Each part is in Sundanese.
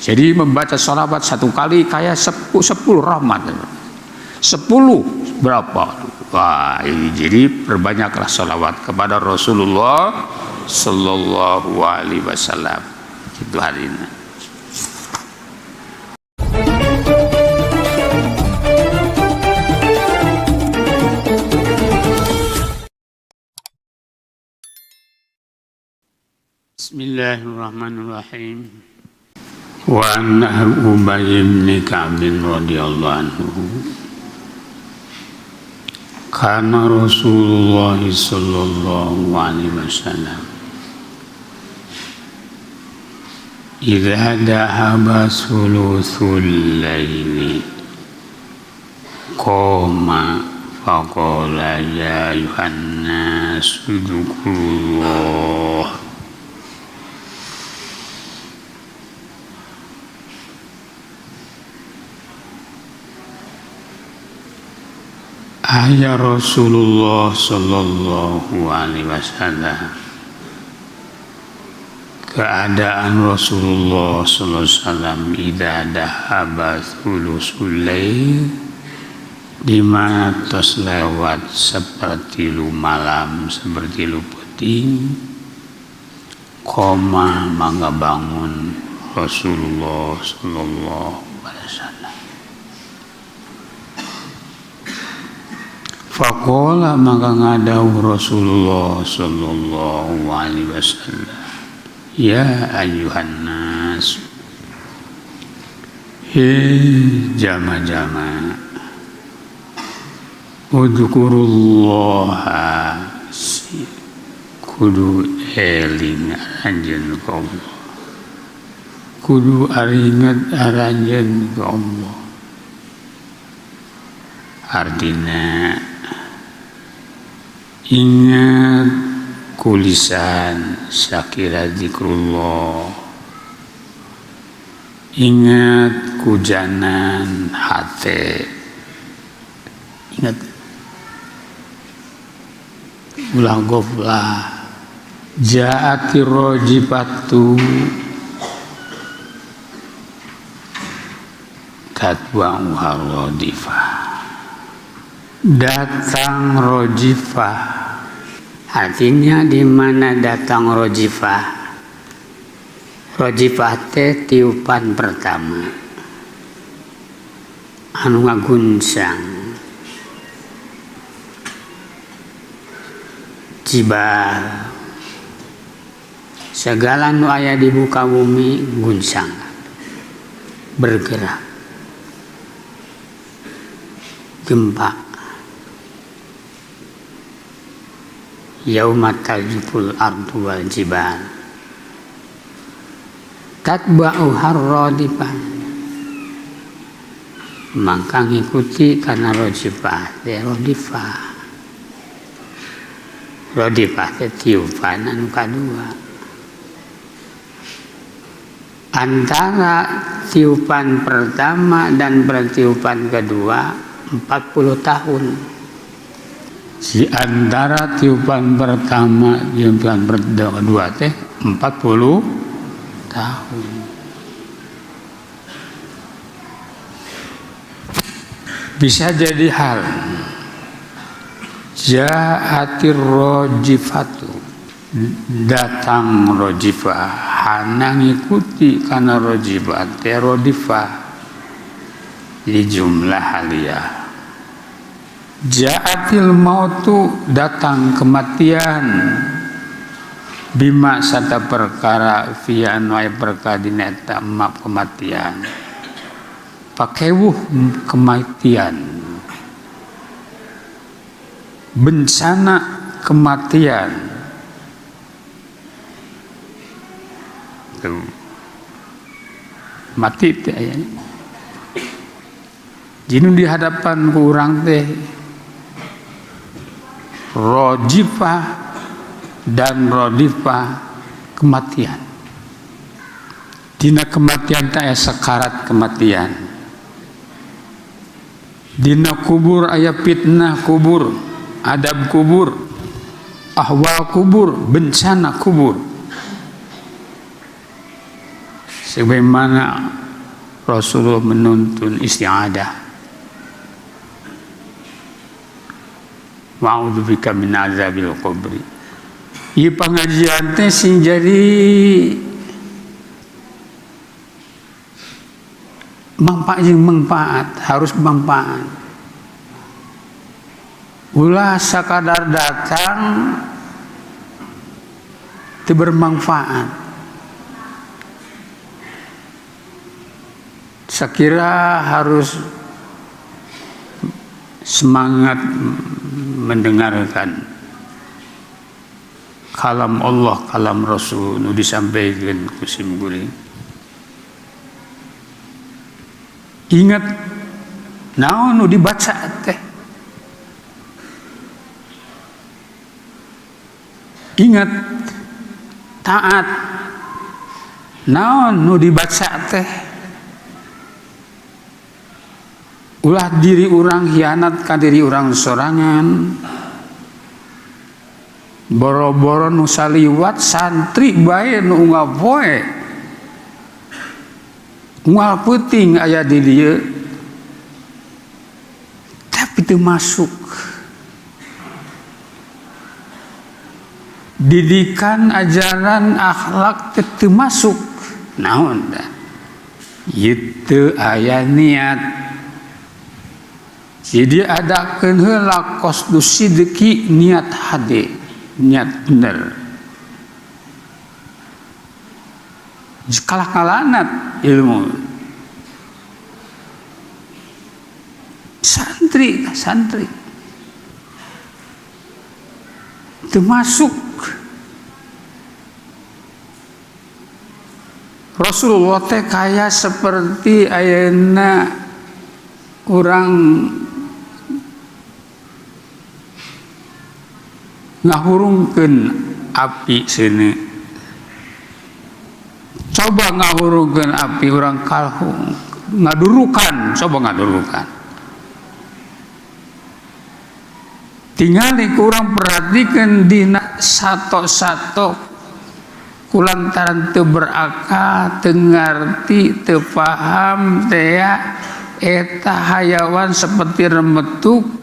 Jadi membaca sholawat satu kali kayak 10 rahmat. 10 berapa? Wah, ini jadi perbanyaklah sholawat kepada Rasulullah Sallallahu Alaihi Wasallam. Itu hari ini. Bismillahirrahmanirrahim. Wa an Ubay bin Ka'b radhiyallahu anhu kana Rasulullah sallallahu alaihi wasallam idza dhahaba sulusul laili qama faqala ya ayuhan nas udhkurullah. Ya Rasulullah sallallahu alaihi wasallam, keadaan Rasulullah sallallahu alaihi wasallam idza dhahaba thulusul lail, di mana tos lewat seperti lu malam, seperti lu peting, koma mangga bangun Rasulullah sallallahu alaihi wasallam. Faqala maka ngadau Rasulullah sallallahu alaihi wasallam, ya ayuhan nas, he jama-jama, udhkurullaha, kudu eling aranjeun ka Allah, kudu aringet aranjeun ka Allah. Artinya ingat kulisan sakira zikrullah, ingat kujanan hate, ingat ulah goflah. Jaati rojibatu tatba'uha rodifah, datang rojifah. Artinya di mana datang rojifah? Rojifah teh tiupan pertama anu ngaguncang jibal, segala nu aya di muka bumi guncang, bergerak, gempa. Yauma tarjuful ardu wal jibal tatba'u harradifah, maka ngikuti karena rojifah teh rodifah, rodifah teh tiupan anu kadua. Antara tiupan pertama dan tiupan kedua 40 tahun. Di antara tiupan pertama tiupan kedua teh 40 tahun. Bisa jadi hal ja'atir rojifatu, datang rojifah, hana ngikuti karena rojifah teh rodifah di jumlah haliyah. Ja'atil mautu, datang kematian, bima sata perkara fiya anu aya perkara dina eta emak kematian, pakewuh kematian, bencana kematian. Tuh. Mati teh aya. Jinu di hadapan ku urang teh rojifah dan rodifah kematian. Dina kematian teh aya sekarat kematian. Dina kubur aya fitnah kubur, adab kubur, ahwal kubur, bencana kubur. Sebagaimana Rasulullah menuntun isti'adah. Wa'udzubika min azabil qabri. Ieu pangajian teh sing jadi manfaat jeung manfaat, harus manfaat. Ulah sakadar datang teu bermanfaat. Saya kira harus semangat mendengarkan kalam Allah, kalam Rasul nu disampaikan ku sim kuring. Ingat naon nu dibaca teh. Ingat taat naon nu dibaca teh. Ulah diri urang hianat ka diri urang sorangan. Boro-boro nu saliwat santri bae nu unggal poe. Unggal peuting aya di dieu. Tapi teu masuk. Didikan ajaran akhlak teu masuk. Naon dah? Ieu teu aya niat. Jadi adakeun heula qasdu sidqi, niat hade, niat bener. Kalah-kalanat ilmu. Santri, santri. Termasuk Rasulullah teh kaya seperti ayeuna urang ngahurungkeun api seuneu. Coba ngahurungkeun api urang kalhung, ngadurukan, coba ngadurukan. Tingali kurang perhatikan dina sato-sato kulantaran teu berakal, teu ngarti, teu paham teh eta hayawan seperti remetuk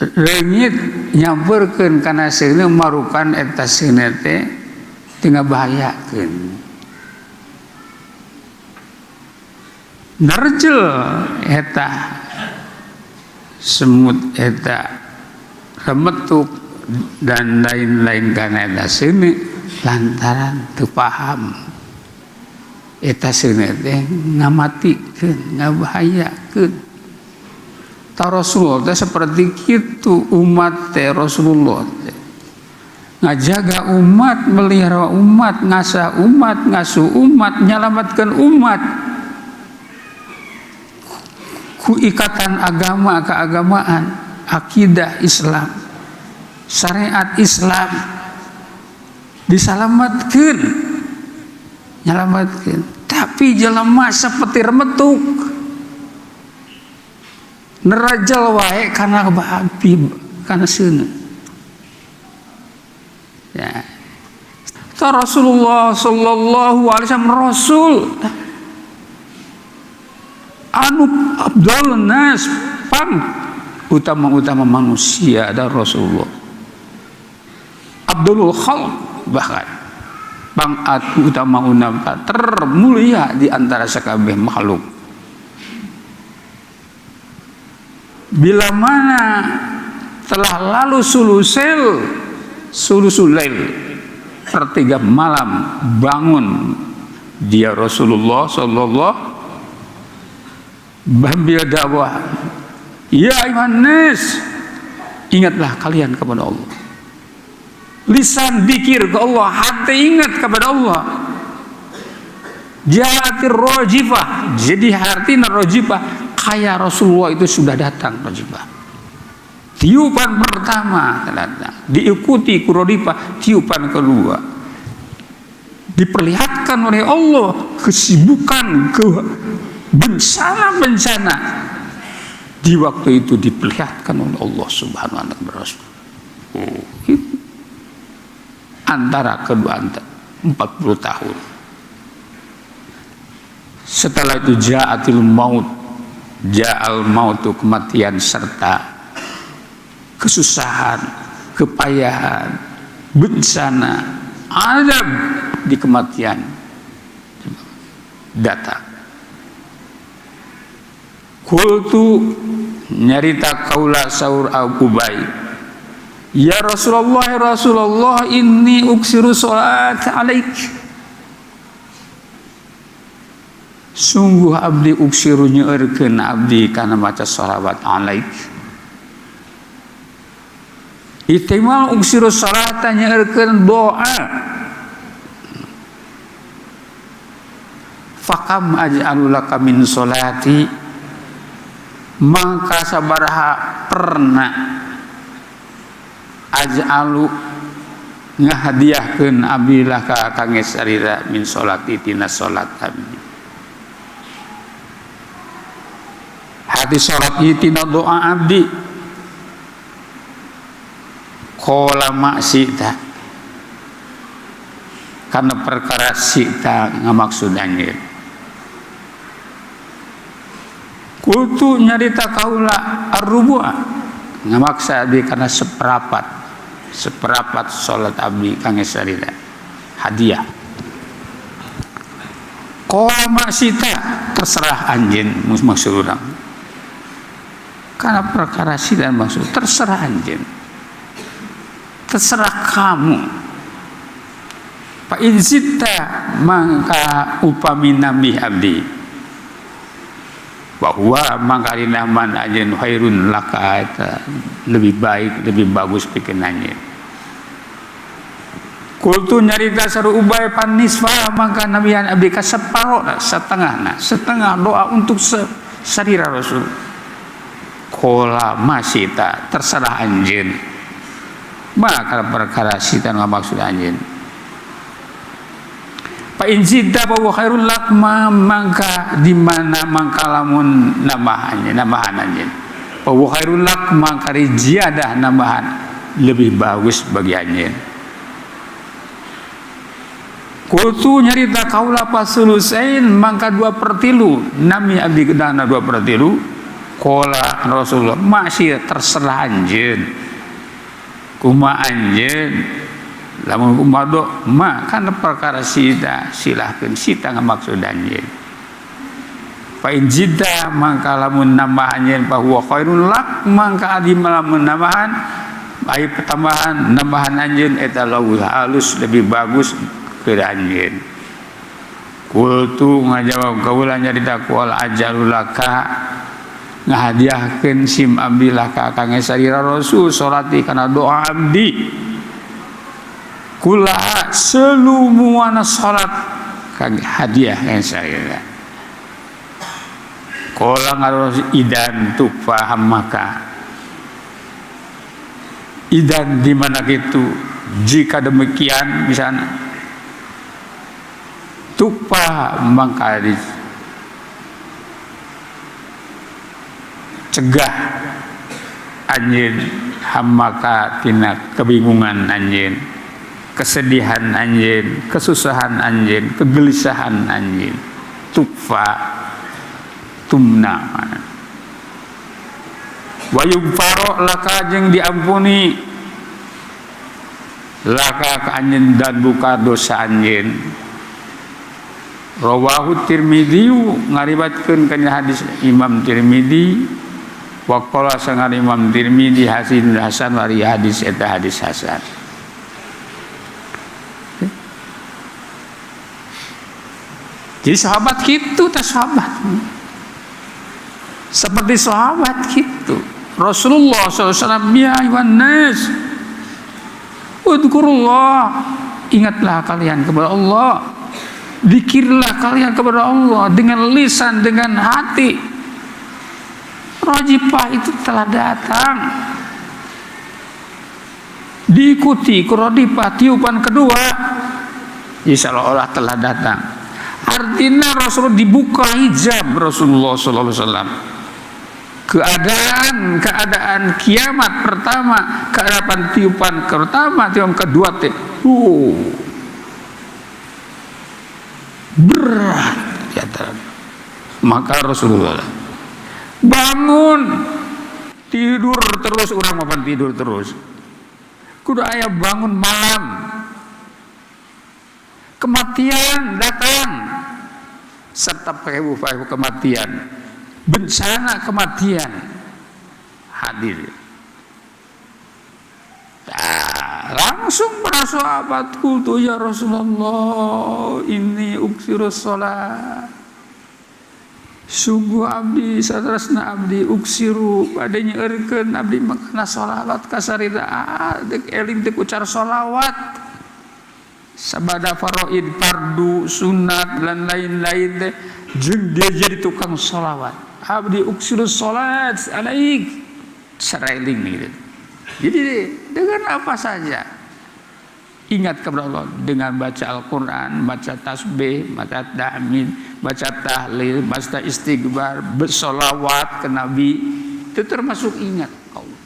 reungit nyamperkeun kana seuneu marukan eta seuneu teh teu ngabahayakeun. Nerjel eta semut eta remetuk dan lain-lain kana eta seuneu lantaran teu paham eta seuneu teh ngamatikeun, ngabahayakeun. Ta Rasulullah teh seperti kitu umat teh Rasulullah teh ngajaga umat, melihara umat, ngasah umat, ngasuh umat, nyalamatkan umat ku ikatan agama keagamaan, akidah Islam, syariat Islam disalamatkeun, nyalamatkeun. Tapi jelema seperti remetuk nerajal wae kana api kana seuneu. Ya. Ta Rasulullah sallallahu alaihi wasallam rasul anu abdul nas pang utama-utama manusia ada Rasulullah. Abdul khalq bahkan pang utama-utama termulia di antara sakabeh makhluk. Bila mana telah lalu sulusul lail, pertiga malam bangun dia Rasulullah sallallahu alaihi wasallam dakwah, ya ayuhan nas, ingatlah kalian kepada Allah. Lisan zikir ke Allah, hati ingat kepada Allah. Jatir rojifah, jadi hati rojifah kaya Rasulullah itu sudah datang rojifah. Tiupan pertama datang, diikuti kurodifah tiupan kedua. Diperlihatkan oleh Allah kesibukan, ke bencana-bencana di waktu itu diperlihatkan oleh Allah Subhanahu wa taala. Oh, itu. Antara kedua 40 tahun. Setelah itu ja'atil maut, ja'al mautu, kematian serta kesusahan, kepayahan, bencana, azab di kematian datang. Qultu nyarita kaula saur Abu Ubay, ya Rasulullah, ya Rasulullah, inni uksiru salat alaik. Sungguh abdi uksiru nyeurkeun abdi kana maca shalawat alaik. Ihtimal uksiru salata nyeurkeun doa. Fakam aj'alu laka min salati, mangka sabaraha pernah aj'alu ngahadiahkeun abdi laka ka sarira min salati tina salat abdi. Hati salat ieu tina doa abdi. Qala maksita, karena perkara sita ngamaksud anjeun. Kultu nyarita kaula ar-rubu'a, ngamaksa abdi karena seperapat, seperapat salat abdi kangge sarira hadiah. Qala maksita, terserah anjeun maksud urang. Karena perkara sita maksud terserah anjeun, terserah kamu. Fa in zitta mangka upami nambih abdi, bahwa mangka dinaman anjeun khairun laka, eta lebih baik, lebih bagus pikeun anjeun. Kultu nyarita saru Ubay panisfa, mangka nabian abdi ka separo, setengahna, setengah doa untuk sarira Rasul. Kola masita, terserah anjeun. Maka perkara sita maksud anjeun. Fa in zidda fa huwa khairul lak, mangka di mana mangka lamun nambahan, nambahan anjeun. Fa huwa khairul lak, mangka ziyadah nambahan lebih bagus bagi anjeun. Kultu nyarita kaula pasulusain, mangka 2/3, nami abdi kedana 2/3. Qala Rasulullah masih terserah anjeun. Kuma anjeun lamun kumaha do ma kana perkara sita silahkeun sita ngamaksud anjeun. Fa in jidda mangka lamun nambah anjeun fa huwa khairul lak, mangka adi lamun nambahan ai pertambahan nambahan anjeun eta leuwih halus lebih bagus keur anjeun. Kultu ngajawab kaula nyarita ku al ajalul laka, ngahadiahkeun sim abdi laka kangge sarira Rasul salati kana doa abdi. Kula selumuana salat kangge hadiah kangge sarira. Qala ngaros idan tu faham maka. Idan di mana gitu jika demikian misalnya tupa mangka cegah anjeun hamaka tina kebingungan anjeun, kesedihan anjeun, kesusahan anjeun, kegelisahan anjeun. Tukfa tumna wa yugfaro laka jeung diampuni laka ka anjeun dan buka dosa anjeun. Rawahu Tirmidzi, ngariwatkeun kana hadis Imam Tirmidzi. Wa qala sangar Imam Tirmidzi hasan hasan wari hadis eta hadis hasan. Jadi sahabat gitu teh sahabat. Seperti sahabat gitu. Rasulullah SAW, ya ayuhan nas udhkurullah, ingatlah kalian kepada Allah, zikirlah kalian kepada Allah dengan lisan, dengan hati. Rajipah itu telah datang, diikuti kurodipah tiupan kedua, seolah-olah telah datang. Artinya Rasulullah dibuka hijab Rasulullah sallallahu alaihi wasallam. Keadaan kiamat pertama, keadaan tiupan pertama, tiupan kedua teh, berat di antara. Maka Rasulullah bangun, tidur terus, urang mapan tidur terus. Kudu aya bangun malam. Kematian datang. Serta pakai kematian. Bencana kematian hadir. Nah, langsung para sahabat qultu ya Rasulullah ini uksirus sholat. Sungguh abdi satrasna abdi uksiru bade nyeurkeun abdi makana sholawat kasarira deuk eling teu ucar sholawat. Sabada faraid fardu sunat dan lain-lain teh jeung dia jadi tukang sholawat. Abdi uksiru sholat alaik sereling gitu. Jadi dengan apa saja ingat kepada Allah dengan baca Al-Quran, baca tasbih, baca tahmid, baca tahlil, baca istighfar, bersolawat ke Nabi, itu termasuk ingat Allah.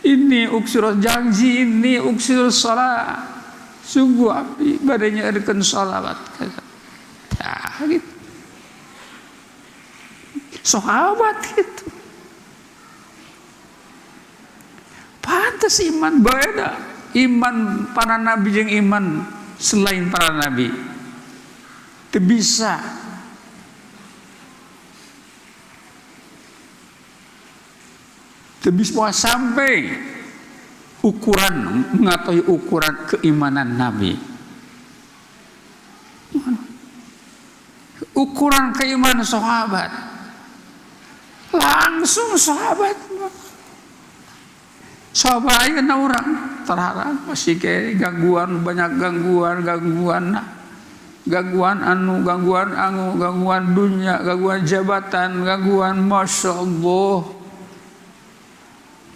Ini uksirul janji, ini uksirul sholat. Sungguh abdi badanya adekeun sholawat. Nah, gitu. Sahabat gitu. Pantas iman beda. Iman para nabi jeung iman selain para nabi. Teu bisa. Teu bisa sampai ukuran mengetahui ukuran keimanan nabi. Ukuran keimanan sahabat. Langsung sahabat. Sahabat ayeuna urang terhalang masih kayak gangguan, banyak gangguan, gangguan, gangguan anu, gangguan anu, gangguan dunia, gangguan jabatan, gangguan masya Allah.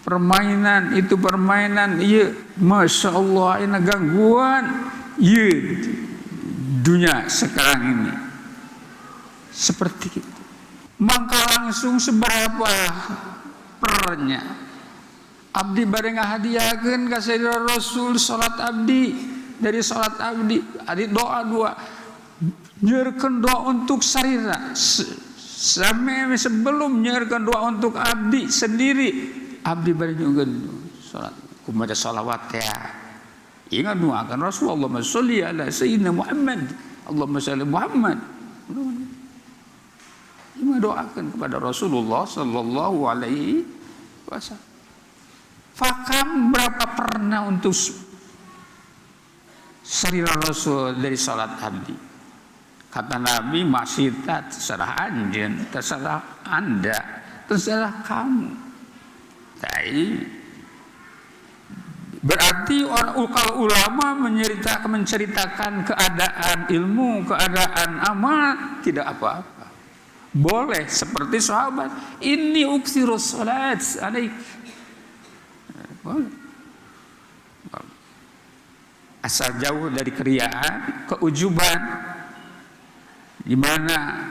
Permainan itu permainan, iya, masya Allah ini gangguan, iya, dunia sekarang ini seperti itu. Maka langsung seberapa pernya abdi bade ngahadiahkeun ka Sayyidina Rasul salat abdi, dari salat abdi adi doa dua nyeurkeun doa untuk sarira sampai sebelum nyeurkeun doa untuk abdi sendiri abdi bade nyungkeun salat kumaha salawat ya ingat doakan Rasulullah sholli ala sayyidina Muhammad Allahumma sholli Muhammad. Ini doakan kepada Rasulullah sallallahu alaihi wasallam. Fakam berapa pernah untuk sarira Rasul dari salat abdi? Kata Nabi masih terserah anjeun, terserah anda, terserah kamu. Tapi berarti orang kalau ulama menceritakan keadaan ilmu, keadaan amal tidak apa-apa. Boleh seperti sahabat. Ini uksirus salat alaik. Boleh. Asal jauh dari keriaan, keujuban, di mana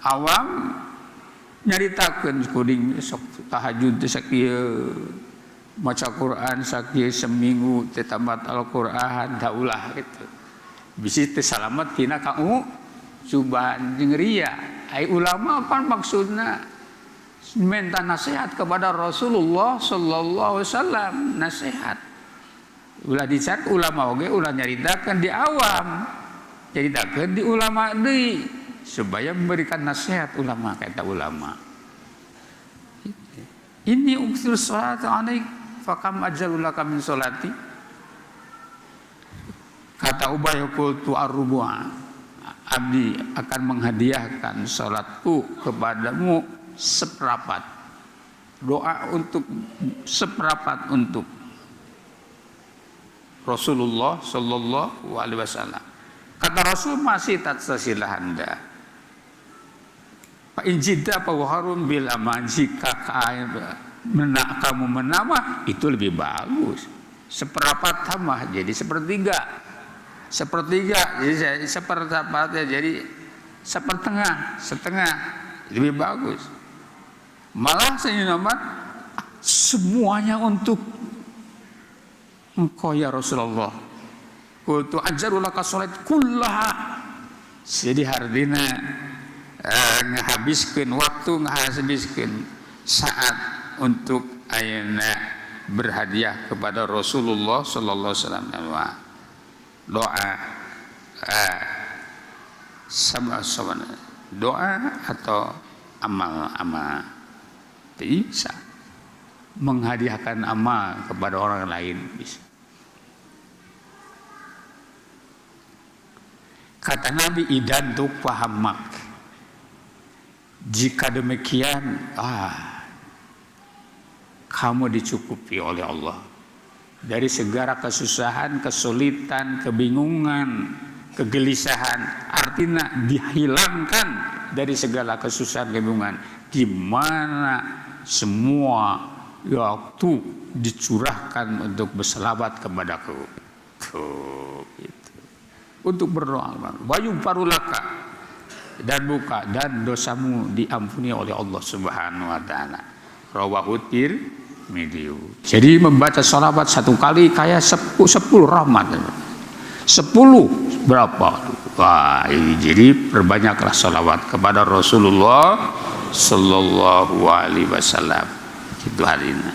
awam nyaritakeun kuring sok tahajud teh sakieu, maca Quran sakieu seminggu teh tamat Al-Qur'an da ulah gitu. Bisi teh salamet tina kaujuban jeung ria. Ai ulama apa maksudna? Minta nasihat kepada Rasulullah sallallahu alaihi wasallam, nasihat. Ulah dicari ulama oge ulah nyaritakeun di awam. Nyaritakeun di ulama deui supaya memberikan nasihat ulama kata ulama. Ini uksir salat alaik fakam ajalul laka min salati. Kata Ubay qultu ar-rubu'a. Abdi akan menghadiahkan salatku kepadamu seperempat. Doa untuk seperempat untuk Rasulullah sallallahu alaihi wasallam. Kata Rasul masih tatsasilah anda. Fa in jidda fa harun bil aman, jika kamu menambah itu lebih bagus. Seperempat tambah jadi sepertiga. Sepertiga jadi seperempat jadi sepertengah, setengah lebih bagus. Malah Sayyidina Umar semuanya untuk engkau ya Rasulullah. Qultu ajarul laka salat kullaha. Jadi hardina Ngahabiskeun waktu, ngahabiskeun saat untuk ayeuna berhadiah kepada Rasulullah sallallahu alaihi wasallam. Doa, sama sama doa atau amal-amal, bisa menghadiahkan amal kepada orang lain, bisa. Kata Nabi, idan pahamak. Jika demikian, kamu dicukupi oleh Allah dari segala kesusahan, kesulitan, kebingungan, kegelisahan. Artinya dihilangkan dari segala kesusahan, kebingungan, di mana semua waktu dicurahkan untuk berselawat kepadaku. Tuh, gitu. Untuk berdoa, wayu parulaka, dan buka dan dosamu diampuni oleh Allah Subhanahu wa taala. Rawahu Tirmidzi. Jadi membaca sholawat satu kali kayak 10 rahmat. 10 berapa? Wah, jadi perbanyaklah sholawat kepada Rasulullah sallallahu alaihi wasallam. Itu hari ini.